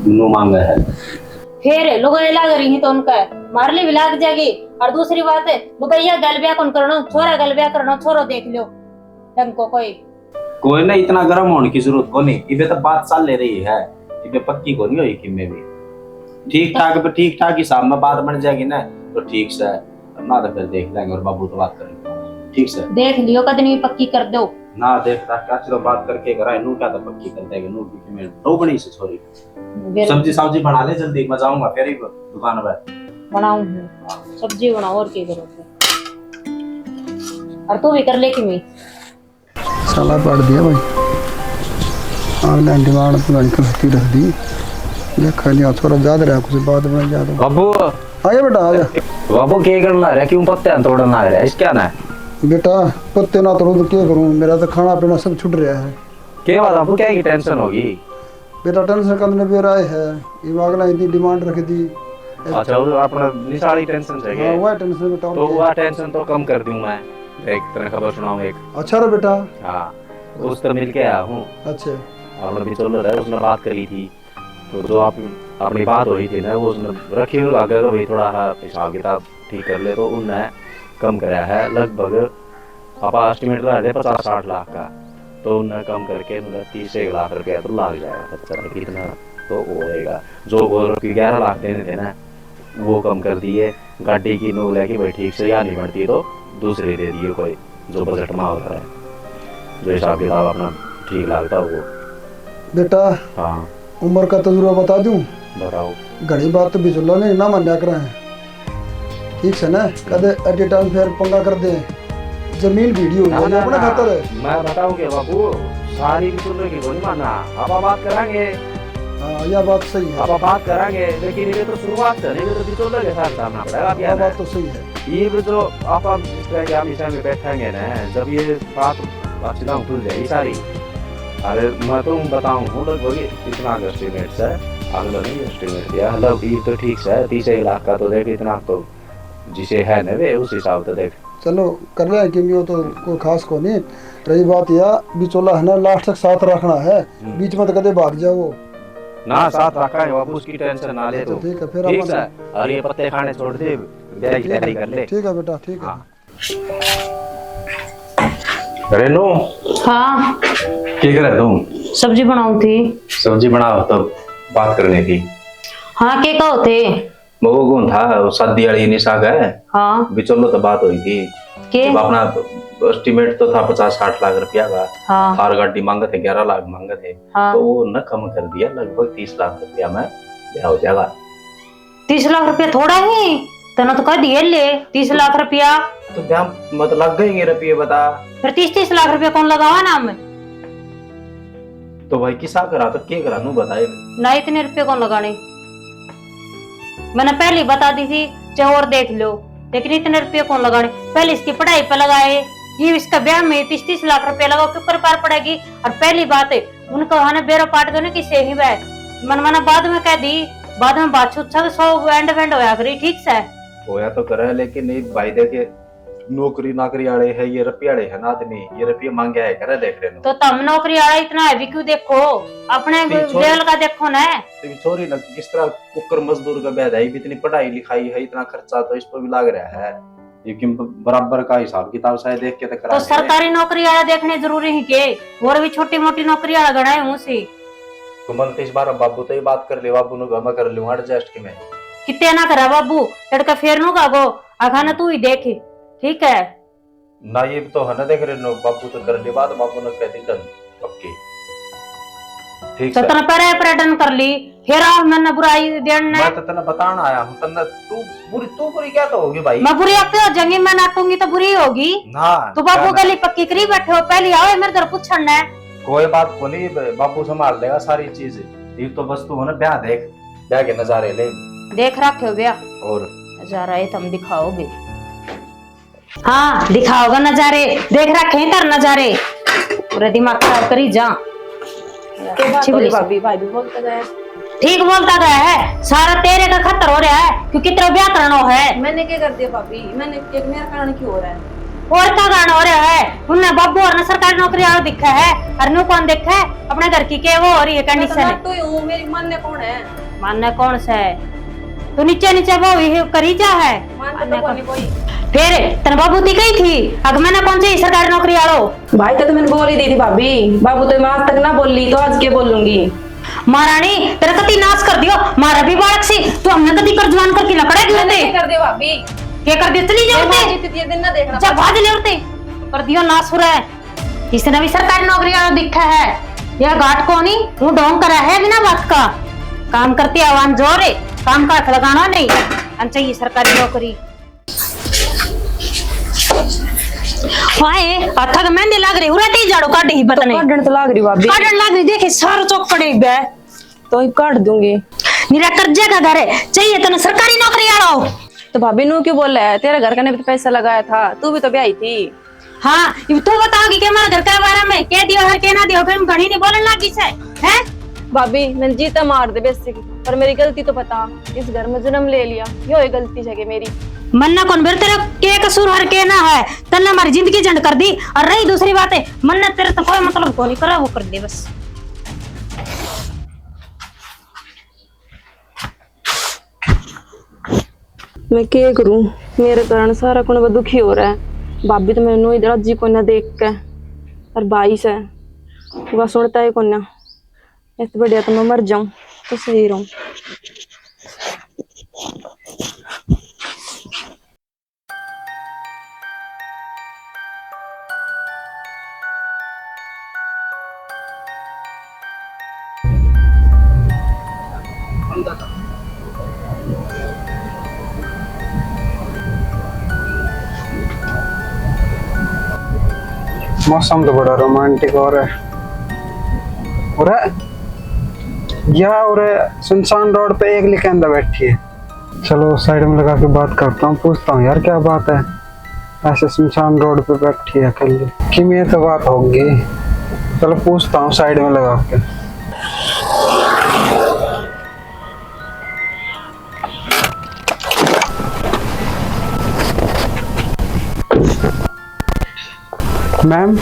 नु मांगा है। फिर लुगाई लाग रही तो उनका है, मार ली भी लाग जाएगी। और दूसरी बात है, लुगाइया गल ब्याह कौन करना, छोरा गल ब्याह करना, छोरो देख लो ढंग को कोई। कोई ना, इतना गर्म होने की जरूरत कोनी। इबे तो बात चल ले रही है, इबे पक्की कोनी हुई किम्मे भी। ठीक ठाक पे, ठीक ठाक हिसाब में बात बन जाएगी ना, तो ठीक से, ना तो फिर देख लेंगे और बाबू तो बात करेंगे। ठीक से। देख लियो, कद नहीं पक्की कर दो। ना, देख, ताकि अच्छी तो बात करके करा, नू क्या तो पक्की कर देगी, नू की मैं तो बनी से छोरी। फिर सब्जी, सब्जी बना ले जल्दी, मैं जाऊंगा फिर ही दुकान पर। बनाऊं हूँ, सब्जी बनाओ, और क्या करोगे? और तू भी कर ले कि मैं? साला पाड़ दिया भाई, अगले डिमांड पुरानी कमेटी रख दी। देखा नहीं, छोरा याद रहा, कुछ बात बना याद। बाबू। आ जा बेटा, आ जा। बाबू, के करना रहा, क्यों पत्ते तोड़ना रहा, इस क्या ना? बेटा, पत्ते ना तोड़ूं तो क्या करूं, मेरा तो खाना पीना सब छूट रहा है। के बात बाबू, क्या की टेंशन होगी? बेटा, टेंशन का मैंने बेरा है, ये अगला इतनी डिमांड रख दी। अच्छा, वो अपना निशाली टेंशन से हाँ, गए। वह टेंशन बेटा, तो और क्या? वह टेंशन तो कम कर दूं मैं। एक तरह खबर सुनाऊं एक। अच्छा रे बेटा। हाँ, उस तो मिल के आया हूँ। अच्छा। अपना बिचौलर है, उसने बात करी थी, तो जो आप अपनी बात हुई थी ना, वो उसने रखी हुई आगे, तो भाई थोड़ा सा हिसाब किताब ठीक कर ले, तो उनने कम कराया है लगभग। आपा एस्टिमेट रहा थे पचास साठ लाख का, तो उनने कम करके मतलब तीस एक लाख रुपया तो लाग जाएगा खर्चा, तो कितना तो होएगा। जो और की ग्यारह लाख देने थे ना, वो कम कर दिए। गाड़ी की नू लेके भाई ठीक से या नहीं बनती तो दूसरी दे दिए कोई, जो बजट में होता है, जो हिसाब किताब अपना ठीक लगता हो वो। बेटा, हाँ। उम्र का तजुर्बा बता दूं? बताओ। घणी बात तो बिचौला ने ना मान्या करा है। ठीक से ना, कदे एडी टाइम फिर पंगा कर दे, जमीन भीड़ी हो ना, जाए ना, अपने ना। खातर। मैं बताऊं के बाबू, सारी बिचौले की कोनी मानना, अब बात करांगे। हाँ, यह बात सही है। अब बात करांगे, लेकिन ये तो शुरुआत है, नहीं तो बिचौले के साथ सामना पड़ेगा, क्या अब ना? बात तो सही है। ये भी जो आप, आप जिस तरह के हम इस time में बैठेंगे ना, जब ये बात अच्छी तरह खुल जाएगी सारी। अरे मैं तो बताऊं हूँ, लगभग इतना का एस्टिमेट है, अगला नहीं एस्टिमेट दिया, मतलब ये तो ठीक है, तीस एक लाख का तो देख, इतना तो जिसे है ना वे उस हिसाब से देख। चलो कर रहे हैं कि यो तो कोई खास को नहीं। रही बात या बिचौला है ना, लास्ट तक साथ रखना है, हम्म। बीच में तो कदे भाग जाओ। ना, साथ रखा है बाबू, उसकी टेंशन ना ले तो तू। ठीक है, फिर ठीक अपन है, और ये पत्ते खाने छोड़ दे, ब्याह की तैयारी कर ले। ठीक है बेटा, ठीक है। हाँ। रेनू। हाँ। के करे तू? सब्जी बनाऊं थी। सब्जी बनाओ तो बात करनी थी। हाँ, के कहो थे? वो कौन था, वो शादी वाली निशा का है? हाँ। बिचौलो तो बात हुई थी। के? जब अपना एस्टिमेट तो था पचास साठ लाख रुपया का। हाँ। थार गाड़ी मांगे थे, ग्यारह लाख मांगे थे। हाँ। तो वो न कम कर दिया, लगभग तीस लाख रुपया में ब्याह हो जाएगा। तीस लाख रुपया थोड़ा ही, तने तो कह दिए ले तीस लाख रुपया। तो ब्याह मत लग गए रुपये, बता। फिर तीस तीस लाख रुपया कौन लगावा ना हम? तो भाई किसा करा तो के करा, नू बताए। ना, इतने रुपये कौन लगाने? मैंने पहले ही बता दी थी, चाहे और देख लो, लेकिन इतने रुपये कौन लगाने? पहले इसकी पढ़ाई पे लगाए, ये इसका ब्याह में तीस तीस लाख रुपये लगाओ, क्यों कर पार पड़ेगी? और पहली बात है, उनको है ना बेरो पाट दो ना किसे ही बे। मन मना बाद में कह दी, बाद में बात छुच्छा के सौ एंड वेंड होया करी, ठीक से? होया तो करे, लेकिन एक भाई देखे, नौकरी नाकरी आले है, ये रुपये आले है ना आदमी, ये रुपये मांगे है करे, देख रहे हो। तो तम नौकरी आला इतना है भी क्यों देखो, अपने तेरी छोरी, लेवल का देखो ना। तेरी छोरी ना किस तरह कुकर मजदूर का ब्याह है, इतनी पढ़ाई लिखाई है, इतना खर्चा तो इस पर भी लाग रहा है। ये कि बराबर का हिसाब किताब शायद देख के तो करा तो दे। सरकारी नौकरी वाला देखने जरूरी है के? और भी छोटी मोटी नौकरी वाला घणा है हूँ सी। तो मन तो इस बार बाबू तो ही बात कर ले, बाबू ने मैं कर लूँ एडजस्ट के मैं। कितने ना करा बाबू, तड़का फेर नू का गो, आखा ना तू ही देख, ठीक है? ना, ये तो है ना, देख रहे नो, बाबू तो कर ले बात, बाबू ने कह दी डन, पक्की। ठीक तो है। तने परे परे डन कर ली, फिर आ मैंने बुराई देन ने। मैं तो तने बताना आया हूँ, तने तू बुरी, तू बुरी क्या तो होगी भाई? मैं बुरी आपे हो जाऊंगी, मैं नाटूंगी तो बुरी होगी। ना, तो बाबू ना, ना। गली पक्की करी बैठे हो, पहली आओ मेरे घर पूछण ने। कोई बात को नहीं, ब-, बाबू संभाल लेगा सारी चीज। ये तो बस तू है ना, ब्याह देख, ब्याह के नजारे ले। देख रखे हो ब्याह। और? नजारा ये तुम दिखाओगे। हाँ, दिखाओगा नजारे, देख रखे हैं तेरे नजारे, पूरा दिमाग खराब करी जा। के बात अच्छी हो रही बोली। भाभी, भाई भी बोलता गया है। ठीक बोलता गया है, सारा तेरे का खतर हो रहा है, क्योंकि तेरा ब्याह करना है। मैंने क्या कर दिया भाभी? मैंने एक मेरा कारण क्यों हो रहा है? और का कारण हो रहा है? उनने बाबू और ने सरकारी नौकरी वाला दिखा है, और न्यू कौन देखा है? अपने घर की के वो हो रही है मैं तो कंडीशन है। नाटू ही हूँ, मेरी मानने कौन है? मानने कौन से? तू नीचे नीचे वो ही करी जा है। मानते तो मानने कोनी कौन? कोई। फिर तन बाबू ती कही थी, अग मैंने कौन सी सरकारी नौकरी आलो? भाई तो मैंने बोल ही दी थी भाभी, बाबू तो मैं आज तक ना बोली, तो आज के बोलूंगी? महारानी, तेरा कति नाश कर दियो, मारा भी बालक सी, तू हमने कति कर जवान करके लकड़ा क्यों मैंने दे? क्या कर दिया भाभी? क्या कर दिया? चली जाओ मैं ते। जीती थी, ये दिन ना देखना जब पड़ा। भाज ले उठते। कर दियो नासुर है। इसने भी सरकारी नौकरी वाला दिखा है। यह घाट को नहीं, वो ढोंग करा है बिना बात का। काम करती आवाम जोर है, काम का हाथ लगाना नहीं। हम चाहिए सरकारी नौकरी। हाय, हाथा का मेहंदी लाग रही, उराटे ही झाड़ू काट ही पता तो नहीं। काटन तो लाग रही भाभी। काटन लाग रही, देखे सारा चौक पड़े बे। तो ही काट दूंगी। मेरा कर्जे का घर है, चाहिए तने सरकारी नौकरी आलो। तो भाभी नू क्यों बोला है? तेरे घर का ने भी तो पैसा लगाया था, तू भी तो ब्याही थी। हाँ, ये तू बताओगी कि हमारे घर के बारे में कह दियो हर के ना दियो, फिर हम घणी नहीं बोलने लगी से, हैं? भाभी, मैंने जीता मार दे बेसी की, पर मेरी गलती तो बता। इस घर में जन्म ले लिया, यो ही गलती है कि मेरी। मन्ना कौन बेर तेरा के कसूर हर के ना है, तन्ने हमारी जिंदगी झंड कर दी। और रही दूसरी बात है, मन्ने तेरे तो कोई मतलब को नहीं करा, वो कर दे बस। मैं के करूं, मेरे कारण सारा कुणबा दुखी हो रहा है। भाभी तो मैंने इधर राजी कोन्या देख के, और भाई से वह सुनता ही कोन्या। इससे बढ़िया तो मैं मर जाऊं तो सही रहूं। मौसम तो बड़ा रोमांटिक हो रहा है। और या और सुनसान रोड पे एकली कहंदा बैठी है। चलो साइड में लगा के बात करता हूँ, पूछता हूँ यार क्या बात है, ऐसे सुनसान रोड पे बैठी है अकेली। कि मैं तो बात होगी, चलो पूछता हूँ साइड में लगा के। मैम,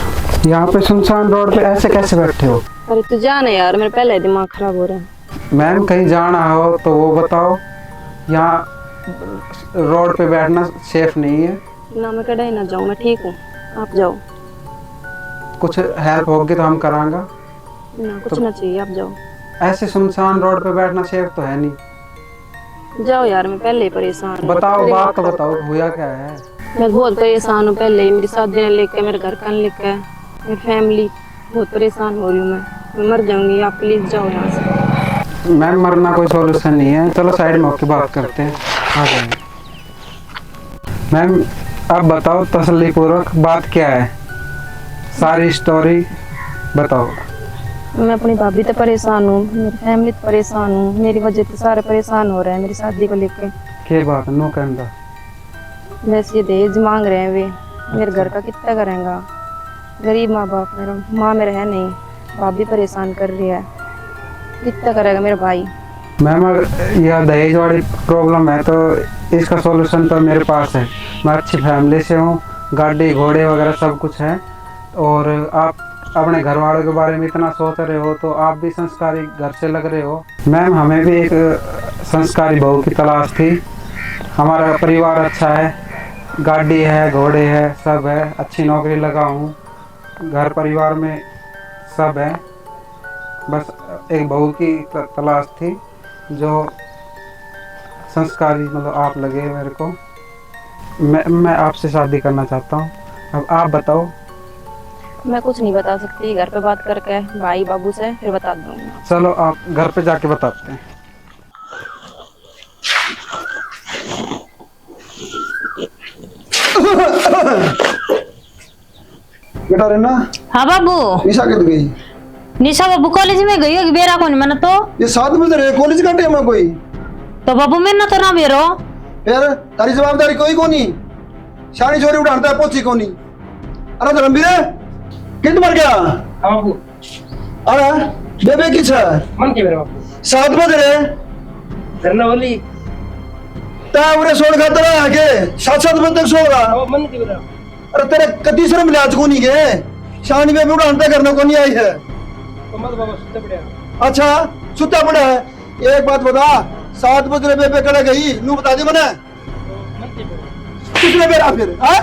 यहाँ पे सुनसान रोड पे ऐसे कैसे बैठे हो? अरे तू जा ना यार, मेरा पहले ही दिमाग खराब हो रहा है। मैम, कहीं जाना हो तो वो बताओ, यहाँ रोड पे बैठना सेफ नहीं है। ना, मैं कहीं ना जाऊँ, मैं ठीक हूँ, आप जाओ। कुछ हेल्प होगी तो हम करांगा। ना, कुछ तो ना चाहिए, आप जाओ। ऐसे सुनसान रोड पे बैठना सेफ तो है नहीं। जाओ यार, मैं पहले ही परेशान हूँ। बताओ, बात तो बताओ, होया क्या है? मैं बहुत परेशान हूँ, पहले ही मेरी शादी ने लेकर, मेरे घर का लेकर, मेरी फैमिली, बहुत परेशान हो रही हूँ मैं। मैं मर जाऊंगी, आप प्लीज जाओ यहाँ से। मैम, मरना कोई सॉल्यूशन नहीं है, चलो साइड में होके बात करते हैं, आ जाएंगे। मैम, अब बताओ तसल्लीपूर्वक बात क्या है, सारी स्टोरी बताओ। मैं अपनी भाभी तो परेशान हूँ, मेरी फैमिली तो परेशान हूँ, मेरी वजह से सारे परेशान हो रहे हैं मेरी शादी को लेके। के बात नो कहंदा? बस ये दहेज मांग रहे हैं वे, मेरे घर का कितना करेगा? गरीब माँ बाप, मेरा माँ मेरा है नहीं, भाभी परेशान कर रही है, कितना करेगा मेरा भाई? मैम, अगर यह दहेज वाली प्रॉब्लम है तो इसका सॉल्यूशन तो मेरे पास है। मैं अच्छी फैमिली से हूँ, गाड़ी घोड़े वगैरह सब कुछ है। और आप अपने घर वालों के बारे में इतना सोच रहे हो तो आप भी संस्कारी घर से लग रहे हो। मैम, हमें भी एक संस्कारी बहू की तलाश थी। हमारा परिवार अच्छा है, गाड़ी है, घोड़े है, सब है, अच्छी नौकरी लगा हूँ, घर परिवार में सब है। बस एक बहू की त-, तलाश थी जो संस्कारी, मतलब, आप लगे मेरे को। मैं, मैं आपसे शादी करना चाहता हूँ। अब आप बताओ। मैं कुछ नहीं बता सकती, घर पे बात करके भाई बाबू से फिर बता दूंगी। चलो, आप घर पे जाके बताते हैं। बेटा रेना। हाँ बाबू। निशा कित गई? निशा बाबू कॉलेज में गई होगी, बेरा कोनी मन्ने तो। ये सात बज रहे, कॉलेज का टाइम है कोई? तो बाबू मैंने तो ना बेरो। फिर तारी जवाबदारी कोई कोनी। शानी छोरी उठाता है, पोची कोनी। अरे धर्मवीर, कित मर गया? हाँ बाबू। अरे बेबे किस है? मन के मेरे बाबू। सात बज रहे। धरना वाली। ता उरे सोल खातर आके सात सात बजे तक सोगा। हाँ, मन के मेरा। अरे तेरे कदी शर्म लिहाज कोनी के? शानी बेबे उड़ा हंता करना कोनी आई है। तो मत बाबा, सुत्ता पड़ा है। अच्छा, सुत्ता पड़ा है। एक बात बता, सात बज रहे बेबे कड़े गई, नू बता दे मने। तो मन के मेरा। किसने बेरा फिर, हाँ?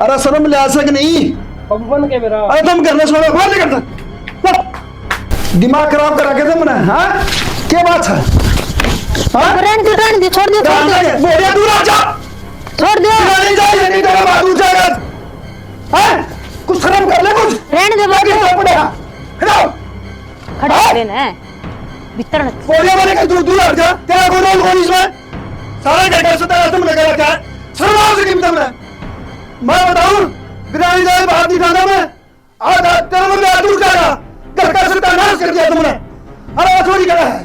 अरे शर्म लिहाज है कि नहीं? बाबू मन के मेरा। अरे तुम करना छोड़ो, बाहर निकल। दिमाग खराब करा के तुमने, हाँ? क्या बात है? हाँ? रहने दो, रहने दो, छोड़ दो, छोड़ दो। बोलिया दूर आ जा। छोड़ दो। नहीं जाए, नहीं तेरा बाबू जाएगा। ने भीतर न। बोलिया मैंने कहा, "तू दूर हट जा, तेरा कोई रोल कौन इसमें?" सारा घर का सत्यानाश तुमने कर रखा है, शर्म आ सके तुमने। मैं बताऊं, बिना इजाजत बाहर नहीं जाना मैं। आज, आज तेरे को भी हाथ उठ जाएगा। घर का सत्यानाश कर दिया तुमने। अरे, चोरी करा है।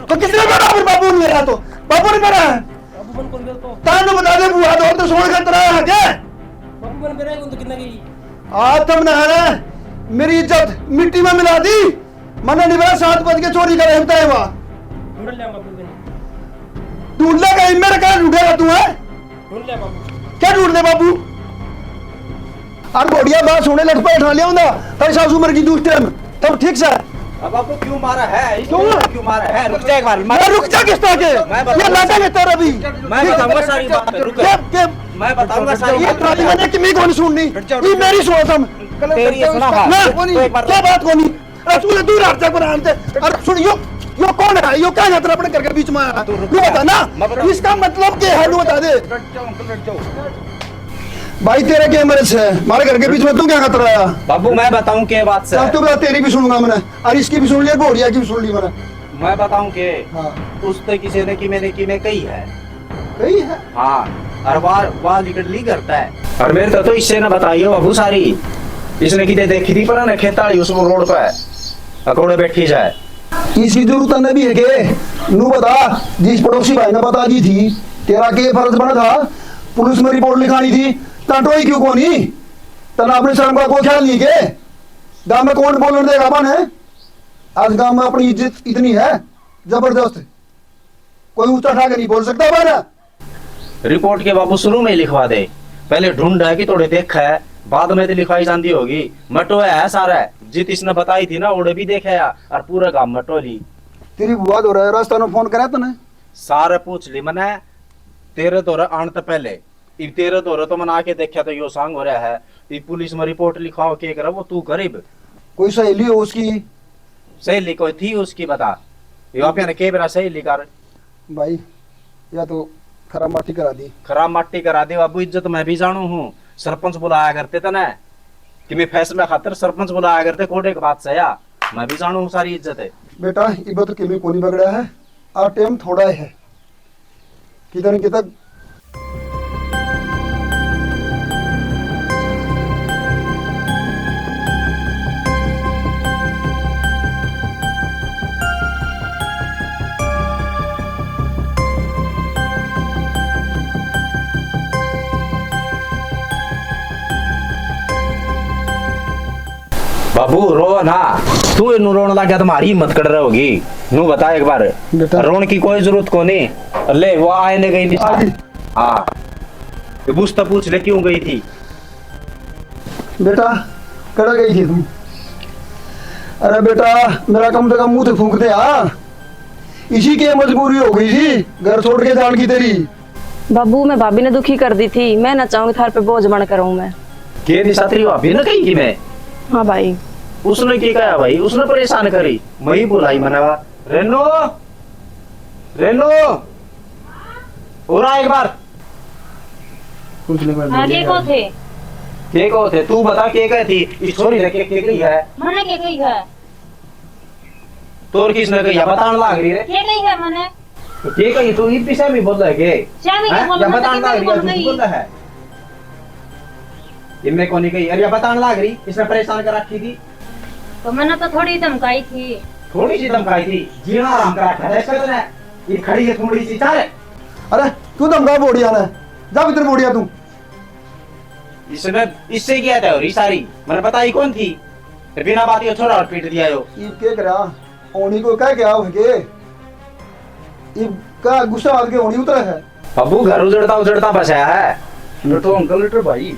तो किसने करा फिर बाबू ने मेरा तो? बाबू ने करा है। बाबू बन कौन गया तो? तानू बता दे, बुआ तो, तो सोच कर तेरा है क्या? बाबू बन मेरा कौन तो कितना गई? आज तुमने है ना मेरी इज्जत मिट्टी में मिला दी। मैंने नहीं पता सात बज के चोरी करा है, बताए वाह। ढूंढ लिया बाबू ने। ढूंढ ले कहीं, मेरे कहाँ ढूंढेगा तू है? ढूंढ ले बाबू। क्या ढूंढ ले बाबू? और घोड़िया बात सुने लठ पे उठा लिया होंदा, तेरी सासू मर गई दूसरे टाइम, तब ठीक से। अब आपको क्यों मारा है? इसको क्यों? क्यों मारा है? रुक जा एक बार। मैं रुक जा किस तरह के? मैं बताऊंगा। ये लाटा के तेरा भी। मैं बताऊंगा सारी बात, रुक। के, के? मैं बताऊंगा सारी ये बात। मैंने कि मैं कौन सुननी? ये मेरी सोच हम। तेरी सुना, हाँ। ना, तो एक बार क्या बात कोनी? अरे तू तो दूर हट जा, पर आराम से। अरे सुन, यो, यो कौन है? यो क्या है तेरा अपने घर के बीच में आया? तू रुक तू जा। बता ना। मैं बताऊं। इसका मतलब क्या है? तू बता दे। डट जाओ अंकल, डट जाओ। भाई तेरे के मरे से, हमारे घर के बीच में तू क्या खतरा आया? बाबू मैं बताऊं के बात से? चल तू बता, तेरी भी सुनूंगा मैंने, और इसकी भी सुन लिया, घोड़िया की भी सुन ली मैंने। मैं बताऊं के? हाँ। उस ते किसी ने कि मैंने कि मैं कही है। कही है? हाँ, और वाह, वाह निकल ली करता है। और मेरे तो, तो इससे ना बताइयो बाबू सारी, इसने किते देखी थी पर ना खेताली उस रोड पे अकोड़े बैठी जाए। इसकी जरूरत तन्ने भी है के? नू बता, जिस पड़ोसी भाई ने बता दी थी, तेरा के फर्ज बना था? पुलिस में रिपोर्ट लिखानी थी, ता टोई क्यों कोनी? तन्ने अपने शर्म का कोई ख्याल नहीं के? गांव में कौन बोलने देगा बने? आज गांव में अपनी इज्जत इतनी है जबरदस्त, कोई ऊंचा उठा के नहीं बोल सकता बने। रिपोर्ट के बाबू शुरू में ही लिखवा दे, पहले ढूंढ है कि थोड़े देख है, बाद में तो लिखवाई जाती होगी। मटो है सारा, जित इसने बताई थी ना, ओड़े भी देखे यार, और पूरा गांव मटो ली। तेरी बुआ दो रहा है, रास्ता में फोन करा तने? सारे पूछ ली मने, तेरे दो रहा आन तो पहले। इब तेरे धोरे तो मन आके देखा तो यो सांग हो रहा है। इब पुलिस में रिपोर्ट लिखाओ, के करे वो तू गरीब। कोई सहेली हो उसकी? सहेली कोई थी उसकी, बता। यो आप ने के बेरा सहेली कर। भाई, या तो खराब माटी करा दी। खराब माटी करा दी बाबू, इज्जत मैं भी जानू हूँ। सरपंच बुलाया करते तने कि मैं फैसला खातर सरपंच बुलाया करते, कोडे की बात से या मैं भी जानू हूँ सारी इज्जत है। बेटा, इब तो किमे कोनी बगड़ा है, आ टाइम थोड़ा है। किधर, किधर? बाबू, रो ना। तू इन्नू रोण लग गया तो म्हारी हिम्मत कड़ रहोगी। नू बता एक बार। बेटा। रोण की कोई जरूरत कोनी। ले, वो आए ने गई निशा। आ गई। हाँ। ये बुझ तो पूछ ले, क्यों गई थी? बेटा, कड़ा गई थी तू? अरे बेटा, मेरा कम से कम मुंह तो फूंक दे, हाँ? इसी की मजबूरी हो गई थी घर छोड़ के जान की तेरी। बाबू, मैं भाभी ने दुखी कर दी थी, मैं ना चाहूंगी थारे पे बोझ बन कर रहूं मैं। के निशा तेरी भाभी ने कही थी मैं? हाँ भाई। उसने के कहा भाई? उसने परेशान करी, मैं ही बुलाई मना। रेनो, रेनो, और आ एक बार। कुछ नहीं, मैं हाँ, बोलिए के को यार। थे? के को थे? तू बता, के कहे थी? इस छोरी ने के, के कही है? मैंने के कही है? तोर किसने कही है? बतान लाग रही रे। के कही है मैंने? तो के कही तू? इब पीछे भी बोल रहा है के? क्या भी हैं? बोल, या मैं तो बतान कितना लाग भी रही है, बोल झूठ गई। बोल रहा है। इनमें कोनी कही, अरे बतान लाग रही, इसने परेशान कर रखी थी। तो मैंने तो थोड़ी धमकाई थी। थोड़ी सी धमकाई थी, जीना हराम कर रखा था इसका तूने। ये खड़ी है थोड़ी सी, चल। अरे तू धमका बोड़िया ने, जा भीतर बोड़िया तू। इसने, इससे क्या था और ये सारी, मैंने बताई कौन थी? तो बिना बात ये छोरा और पीट दिया यो। ये क्या करा? ओनी को कह के आओ के? इब का गुस्सा आद के ओनी उतरा है? बाबू, घर उजड़ता उजड़ता बचाया है। ये तो अंकल, लेटर भाई,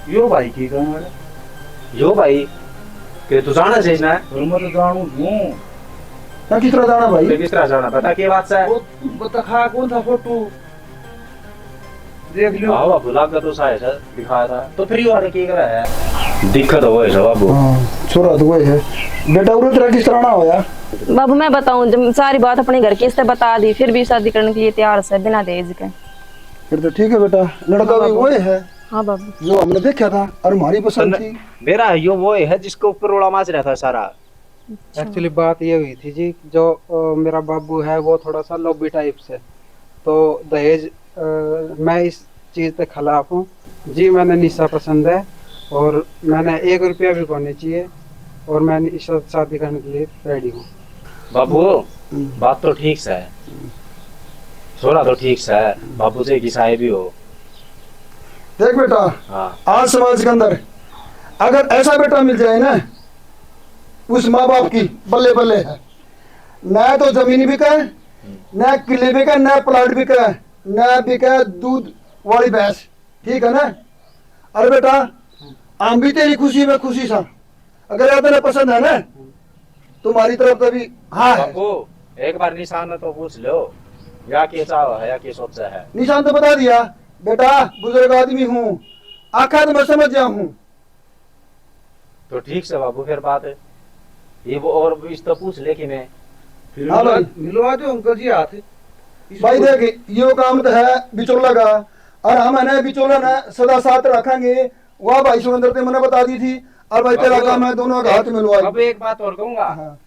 यो भाई की कहने वाला? यो भाई, के तू जाना चाहिए ना? और मैं तो जानू हूँ। ना किस तरह जाना भाई? तो किस तरह जाना? बता के बात सा है। वो बता खा कौन था फोटो? देख लियो। आओ, अब लागा तो साया सर दिखाया था, तो फिर यो आने की करा है? दिक्कत हो है सब बाबू। हाँ, छोरा तो वही है। बेटा, उरे तेरा किस तरह ना होया? बाबू, मैं बताऊं, जब सारी बात अपने घर की इससे बता दी, फिर भी शादी करने के लिए तैयार से, बिना दहेज के। फिर तो ठीक है बेटा, लड़का हाँ भी बाबू। वही है हाँ बाबू। जो हमने देखा था और हमारी पसंद तन्ने थी। मेरा यो वो है जिसके ऊपर रोला माच रहा था सारा। एक्चुअली बात ये हुई थी जी, जो अ, मेरा बाबू है, वो थोड़ा सा लोभी टाइप से, तो दहेज, अ, मैं इस चीज़ के खिलाफ हूँ जी। मैंने निशा पसंद है और मैंने एक रुपया भी कोनी चाहिए और मैं निशा से शादी करने के लिए रेडी हूँ। बाबू, बात तो ठीक से है, छोरा तो ठीक से है, बाबू से की साहेब भी हो। देख बेटा, हाँ। आज समाज के अंदर अगर ऐसा बेटा मिल जाए ना, उस माँ बाप की बल्ले बल्ले है। ना तो जमीन बिके, ना किले बिके, ना प्लाट बिके, ना बिके दूध वाली भैंस, ठीक है ना? अरे बेटा, हम भी तेरी खुशी में खुशी सा। अगर यह तेरे पसंद है ना, तुम्हारी तरफ से भी हाँ है। बाबू, एक बार निशा ने तो पूछ लो, या के चाह है, या के सोचा है। निशा ने तो बता दिया, बेटा, बुजुर्ग आदमी हूँ, आखा तो मैं समझ गया हूँ। तो ठीक से बाबू, फिर बात है ये वो, और भी इस तो पूछ ले कि मैं फिर हाँ मिलवा, भाई। मिलवा दो अंकल जी हाथ। इस भाई को- देख, यो काम तो है बिचोला का, और हम है ना बिचोला ना सदा साथ रखेंगे। वाह भाई सुरेंद्र, ते मैंने बता दी थी, और भाई तेरा बाबू, काम है दोनों का हाथ मिलवा। अब एक बात और कहूंगा, हाँ।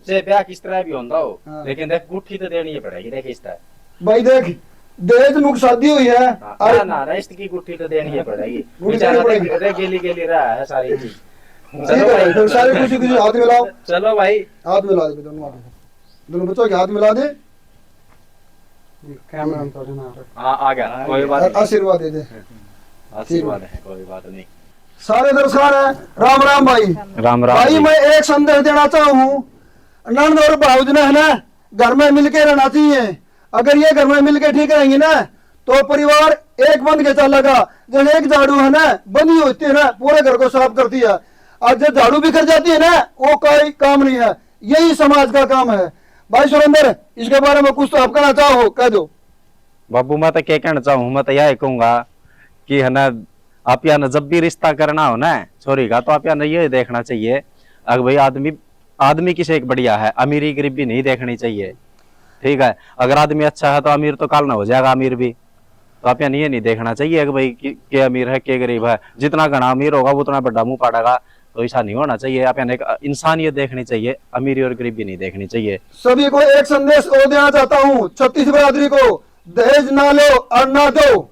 चाहे ब्याह किस तरह भी होता हो, हाँ। लेकिन देख, गुट्ठी तो देनी ही पड़ेगी। देख, इस तरह भाई देख, दहेज मुख शादी हुई है। हाँ, और ना, ना, ना, इसकी गुट्ठी तो देनी ही पड़ेगी। गुट्ठी बेचारा देनी पड़ेगी। देख, देख, गेली गेली रहा है सारी चीज। ठीक है, फिर सारे खुशी खुशी हाथ मिलाओ। चलो भाई। हाथ मिला दे दोनों, हाथ, दोनों बच्चों के हाथ मिला दे। कैमरा में थोड़ी ना रख। हाँ, आ गया, कोई बात और नहीं। आशीर्वाद दे दे। आशीर्वाद है, कोई बात नहीं। सारे दर्शकों ने राम राम भाई। राम राम भाई, जी। मैं एक संदेश देना चाहूँ हूँ, नंद और भाउज ने है ना, घर में मिलके रहना चाहिए। अगर ये घर में मिलके ठीक रहेंगे ना, तो परिवार एक बंध के चलेगा। जैसे एक झाड़ू है ना, बंधी होती है ना, पूरे घर को साफ करती है। और जब झाड़ू बिखर जाती है ना, वो कोई काम नहीं है। यही समाज का काम है। भाई सुरेंद्र, इसके बारे में कुछ तो आप कहना चाहो, कह दो। बाबू, मैं तो क्या कहना चाहूँ, मैं तो यही कहूँगा कि है ना, आप या ना जब भी रिश्ता करना हो ना छोरी का, तो आप या ना ये देखना चाहिए, अगर भाई आदमी, आदमी किसे एक बढ़िया है, अमीरी गरीबी नहीं देखनी चाहिए। ठीक है, अगर आदमी अच्छा है तो अमीर तो काल ना हो जाएगा अमीर भी। तो आप या ना ये नहीं देखना चाहिए कि भाई के, के अमीर है, के गरीब है। जितना घना अमीर होगा, वो उतना बड़ा मुंह पाड़ेगा। तो ऐसा नहीं होना चाहिए। आप या ना एक इंसानियत देखनी चाहिए, अमीरी और गरीबी नहीं देखनी चाहिए। सभी को एक संदेश और देना चाहता हूँ, छत्तीस बिरादरी को, दहेज ना लो और ना दो।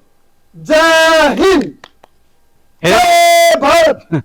जय हिंद, जय भारत।